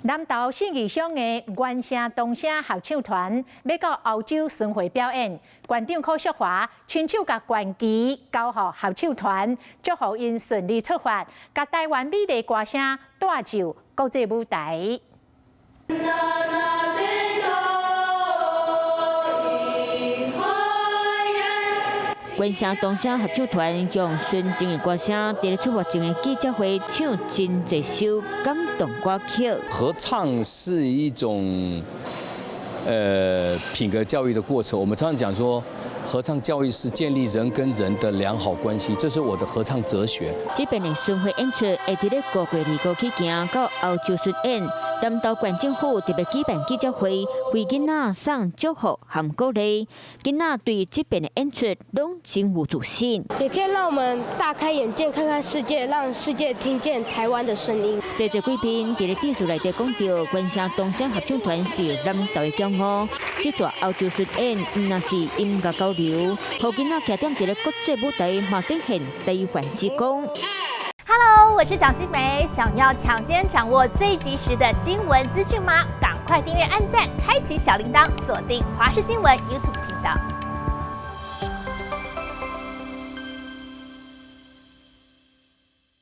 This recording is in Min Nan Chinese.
南投信義鄉的原聲童聲合唱團欲到歐洲巡迴表演，縣長柯淑華親手共國旗交予合唱團，祝福𪜶順利出發，共台灣美麗歌聲帶上國際舞台。原聲童聲合唱團用純正的歌聲，佇咧出發前的記者會唱真濟首感動歌曲。合唱是一種品格教育的過程。我們常常講說，合唱教育是建立人跟人的良好關係，這是我的合唱哲學。這遍的巡迴演出會佇咧5月25起行到歐洲巡演。南投縣政府特別舉辦記者會，為囡仔送祝福和鼓勵。囡仔對這遍的演出攏真有自信。也可以讓我們大開眼界，看看世界，讓世界聽見台灣的聲音。在座貴賓佇咧致辭內底講著，原聲童聲合唱團是南投的驕傲。這逝歐洲巡演，毋但是音樂交流，予囡仔徛踮佇咧國際舞台，嘛展現台灣之光。 Hello，我是蔣新梅，想要搶先掌握最及時的新聞資訊嗎？趕快訂閱、按讚、開啟小鈴鐺，鎖定華視新聞 YouTube 頻道。